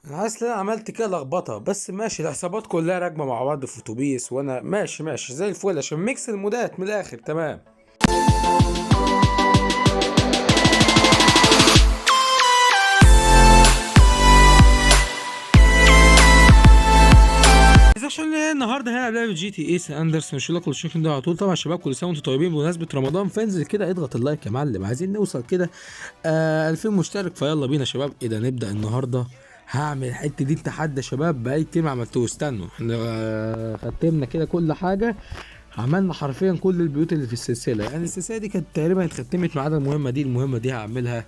انا حاسس ان انا عملت كده لخبطة، بس ماشي. العصابات كلها راكبه مع بعض في اتوبيس وانا ماشي ماشي زي الفل، عشان mix المودات من الاخر. تمام. عشان النهارده هنلعب لعبه GTA San Andreas، مش لكم الشكل ده على طول. طبعا شباب كل سنة وانتم طيبين بمناسبة رمضان، فانزل كده اضغط ال like يا معلم، عايزين نوصل كده 2000 مشترك. فيلا بينا شباب. ايه ده، نبدا النهارده. هعمل الحتة دي تحدي يا شباب، بقالي كتير ما عملتوش. استنوا، احنا ختمنا كده كل حاجة، عملنا حرفيا كل البيوت اللي في السلسلة. يعني السلسلة دي كانت تقريبا اتختمت ما عدا المهمة دي. المهمة دي هعملها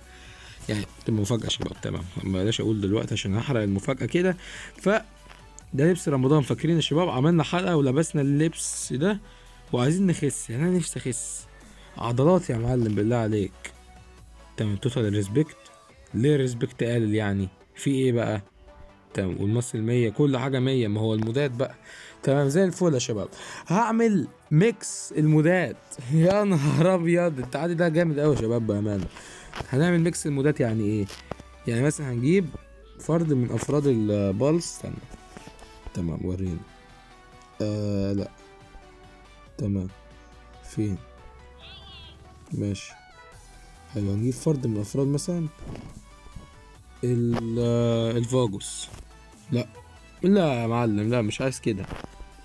يعني تبقى مفاجاة يا شباب. تمام، بلاش اقول دلوقتي عشان هحرق المفاجاة كده. ف ده لبس رمضان، فاكرين يا شباب عملنا حلقة ولبسنا اللبس ده، وعايزين نخس. يعني انا نفسي اخس عضلات يا معلم بالله عليك. تمام، total respect. ليه respect قالل يعني؟ في ايه بقى؟ تمام، وال muscle 100، كل حاجة 100، ما هو المودات بقى. تمام زي الفل يا شباب. هعمل mix المودات. يا نهار ابيض، التعدي ده جامد قوي يا شباب بامانه. هنعمل mix المودات يعني ايه؟ يعني مثلا هنجيب فرد من افراد البالس. استنى، تمام وريني. لا تمام، فين؟ ماشي حلو. هنجيب فرد من افراد مثلا الفاجوس. لا لا يا معلم، لا مش عايز كده.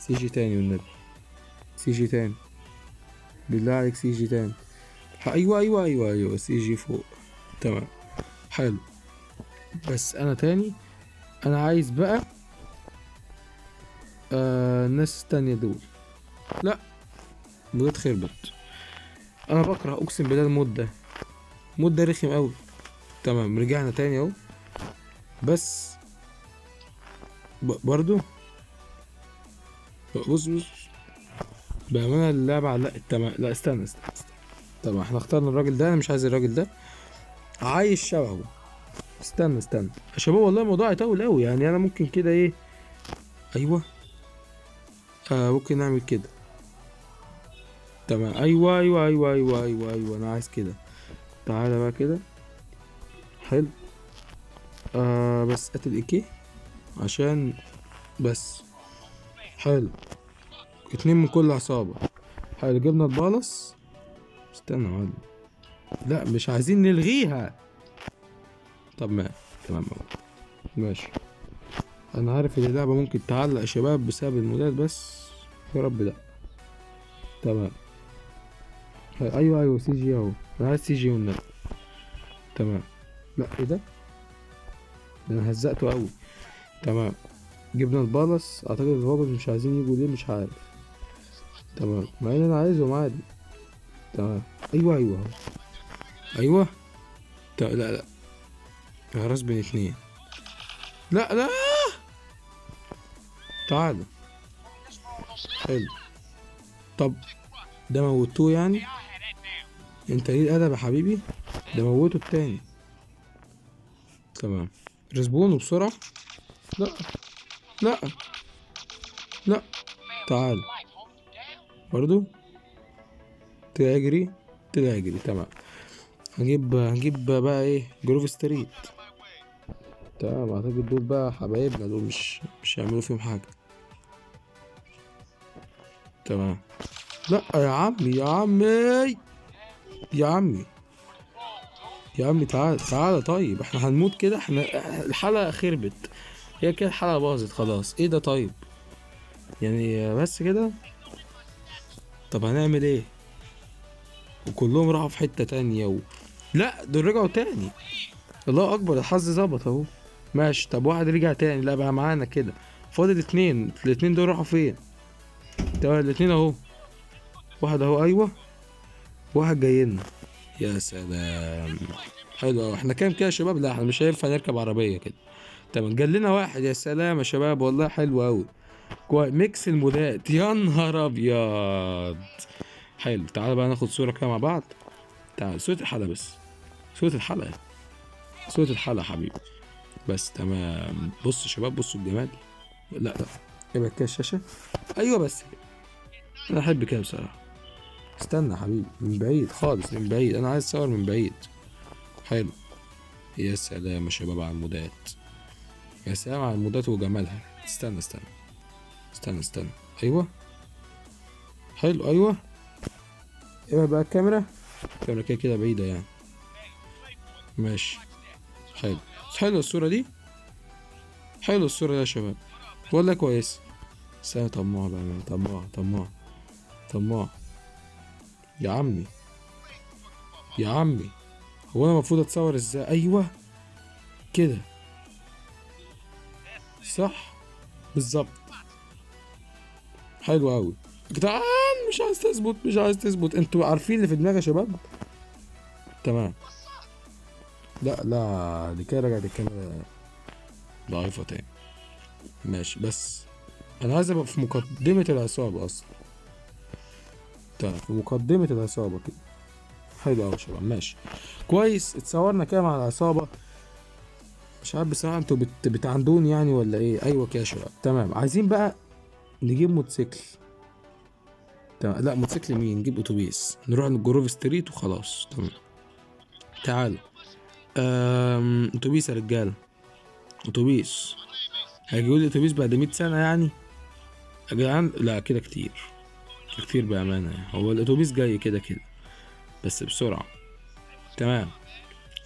CG تاني والنبي، CG تاني بالله عليك، CG تاني. ايوه ايوه ايوه ايوه، CG فوق. تمام حلو. بس انا تاني انا عايز بقى الناس التانية دول. لا مودات خربت، انا بكره اقسم بالله ال mod ده، mod ده رخم قوي. تمام رجعنا تاني اهو، بس برضو بص بص بأمانة اللعبة علقت. تمام لا استنى استنى استنى. تمام احنا اخترنا الراجل ده، انا مش عايز الراجل ده، عايز شبهه. استنى استنى يا شباب، والله الموضوع هيطول قوي. يعني انا ممكن كده ايه، ايوه ممكن نعمل كده. تمام ايوه ايوه ايوه ايوه ايوه ايوه، انا عايز كده. تعالى بقى كده، حلو. بس قتل ايكي عشان بس. حلو، 2 من كل عصابة. حلو، جبنا البالص. استنى يا معلم، لا مش عايزين نلغيها. طب ما تمام اهو ماشي. انا عارف ان اللعبة ممكن تعلق يا شباب بسبب المودات، بس يا رب لا. تمام ايوه ايوه CG اهو، انا عايز CG والنبي. تمام لا ايه ده، ده انا هزقته قوي. تمام جبنا البالص. اعتقد البالص مش عايزين يجوا ليه مش عارف. تمام مع ان انا عايزهم عادي. تمام ايوه ايوه اهو ايوه. لا لا راس بين 2. لا لا تعالى. حلو، طب ده موتوه يعني؟ انت ليه الادب يا حبيبي؟ ده موته التاني. تمام ريسبونه بسرعة. لا لا لا تعال برضو. طلع يجري، طلع يجري. تمام هنجيب بقى ايه، Grove Street. تمام اعتقد دول بقى حبايبنا، دول مش هيعملوا فيهم حاجة. تمام لا يا عمي يا عمي يا عمي يا عمي، تعال تعال. طيب احنا هنموت كده، احنا الحلقة خربت، هي كده الحلقة باظت خلاص. ايه ده؟ طيب يعني بس كده؟ طب هنعمل ايه؟ وكلهم راحوا في حتة تانية لا دول رجعوا تاني. الله اكبر، الحظ ظبط اهو. ماشي، طب واحد رجع تاني، لا بقى معانا كده فاضل 2. الاتنين دول راحوا فين؟ تمام الاتنين اهو، واحد اهو ايوه، واحد جاي لنا. يا سلام حلو اهو. احنا كام كده يا شباب؟ لا احنا مش هينفع نركب عربية كده. تمام جال لنا واحد. يا سلام يا شباب والله حلو قوي. كويس، mix المودات. يا نهار ابيض حلو. تعالى بقى ناخد صورة كده مع بعض. تعالى صورة الحلقة بس، صورة الحلقة، صورة الحلقة حبيبي بس. تمام بصوا يا شباب، بصوا الجمال. لا لا ابعد كده الشاشة. ايوه بس كده، انا احب كده بصراحة. استنى يا حبيبي، من بعيد خالص، من بعيد، انا عايز اصور من بعيد. حلو، يا سلام يا شباب على المودات. يا سلام على المودات وجمالها. استنى استنى استنى استنى، ايوه حلو، ايوه ايه بقى الكاميرا؟ الكاميرا كده كده بعيدة يعني. ماشي حلو، حلو الصورة دي، حلو الصورة دي يا شباب والله كويس. استنى طماع بقى، طماع طماع طماع يا عمي يا عمي. هو انا المفروض اتصور ازاي؟ ايوه كده صح بالظبط. حلو قوي يا جدعان. مش عايز تظبط، مش عايز تظبط. انتوا عارفين اللي في دماغي يا شباب. تمام. لا لا دي كده رجعت الكاميرا ضعيفة تاني. ماشي، بس انا عايز ابقى في مقدمة العصابة اصلا. تمام، في مقدمة العصابة كده. حلو قوي يا شباب، ماشي كويس. اتصورنا كده مع العصابة. مش عارف بصراحة انتوا بتعندوني يعني ولا ايه؟ ايوه كده يا شباب. تمام، عايزين بقى نجيب موتوسيكل. تمام، لا موتوسيكل مين، نجيب اتوبيس، نروح للجروف ستريت وخلاص. تمام تعالوا. اتوبيس يا رجاله، اتوبيس. هيجيبوا لي اتوبيس بعد 100 سنة يعني يا جدعان؟ لا كده كتير كتير بامانه يعني. هو الاتوبيس جاي كده كده بس بسرعة. تمام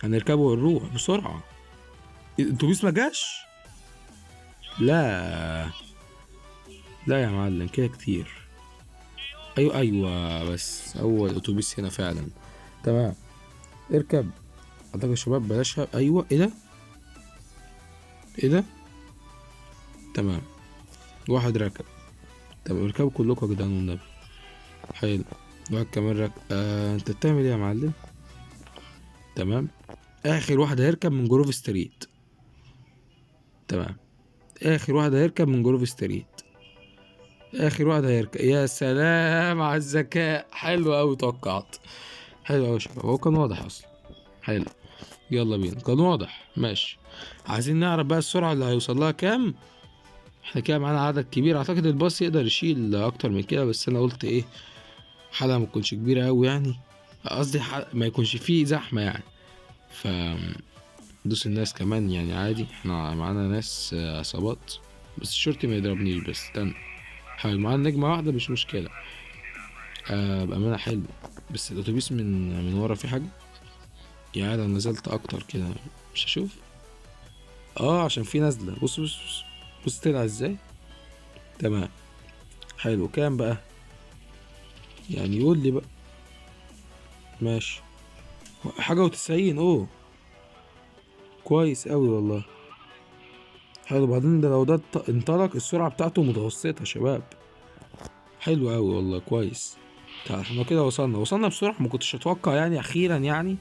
هنركبه ونروح بسرعة. الاتوبيس ما جاش؟ لا لا يا معلم كده كتير. ايوه ايوه، بس هو الاتوبيس هنا فعلا. تمام اركب. اعتقد يا شباب بلاش. ايوه ايه ده؟ ايه ده؟ تمام واحد ركب. طب اركبوا كلكم يا جدعان والنبي. حلو، واحد كمان ركب. انت بتعمل ايه يا معلم؟ تمام اخر واحد هيركب من جروف ستريت. تمام اخر واحد هيركب من جروف ستريت. اخر واحد هيركب. يا سلام على الذكاء، حلو قوي، توقعت. حلو قوي يا شباب، هو كان واضح اصلا. حلو يلا بينا، كان واضح. ماشي، عايزين نعرف بقى السرعة اللي هيوصل لها كام. احنا كده معانا عدد كبير، اعتقد الباص يقدر يشيل اكتر من كده، بس انا قلت ايه حلقة ما تكونش كبيرة قوي يعني، قصدي ما يكونش فيه زحمة يعني، ف دوس الناس كمان يعني عادي. احنا معانا ناس عصابات، بس الشرطي ما يضربنيش. بس استنى، حلو معانا نجمة واحدة مش مشكلة. بأمانة حلو. بس الأتوبيس من ورا في حاجة يعني، لو نزلت أكتر كده مش هشوف. عشان في نزلة. بص بص بص بص طلع ازاي. تمام حلو. كام بقى يعني؟ يقول لي بقى. ماشي حاجة و90. اوه كويس قوي والله، حلو. بعدين ده لو ده انطلق السرعة بتاعته متوسطة يا شباب. حلو قوي والله كويس. تعال احنا كده وصلنا بسرعة، ما كنتش اتوقع يعني، اخيرا يعني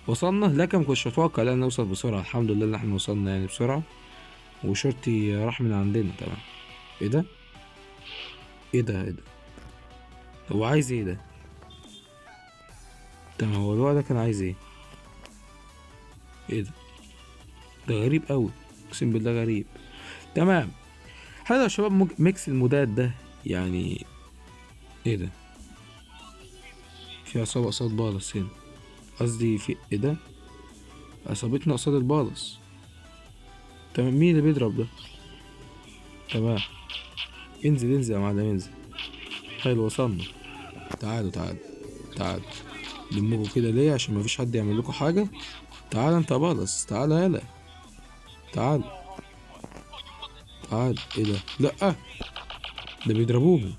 وصلنا، لكن ما كنتش اتوقع لا نوصل بسرعة. الحمد لله ان احنا وصلنا يعني بسرعة، وشرطي راح من عندنا. تمام. ايه ده؟ ايه ده؟ ايه ده؟ هو عايز ايه ده؟ تمام هو الواد ده كان عايز ايه؟ ايه ده؟ ده غريب قوي، اقسم بالله غريب. تمام حلو يا شباب. mix المودات ده يعني. ايه ده؟ في عصابة قصاد بالص هنا، قصدي في ايه ده؟ عصابتنا قصاد البالص. تمام مين اللي بيضرب ده؟ تمام انزل انزل يا معلم انزل. حلو وصلنا. تعالوا تعالوا تعالوا، لموكوا كده ليه؟ عشان مفيش حد يعمل لكم حاجة. تعال انت يا بالص، تعال يلا تعال تعال. ايه ده؟ لأ ده بيضربوهم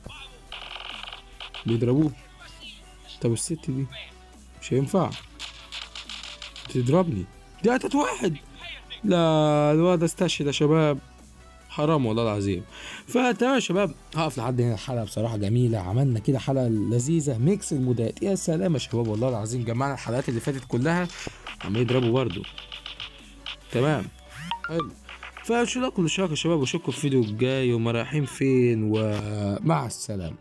بيضربوه. طب الست دي مش هينفع تضربني، دي قتلت واحد. لا الواد استشهد يا شباب، حرام والله العظيم. فتمام يا شباب، هقف لحد هنا. الحلقة بصراحة جميلة، عملنا كده حلقة لذيذة mix المودات. يا سلام يا شباب والله العظيم، جمعنا الحلقات اللي فاتت كلها عم يضربوا برضو. تمام حلو. فشو لكم الاشتراك يا شباب، واشوفكم في الفيديو الجاي. وما رايحين فين، ومع السلامة.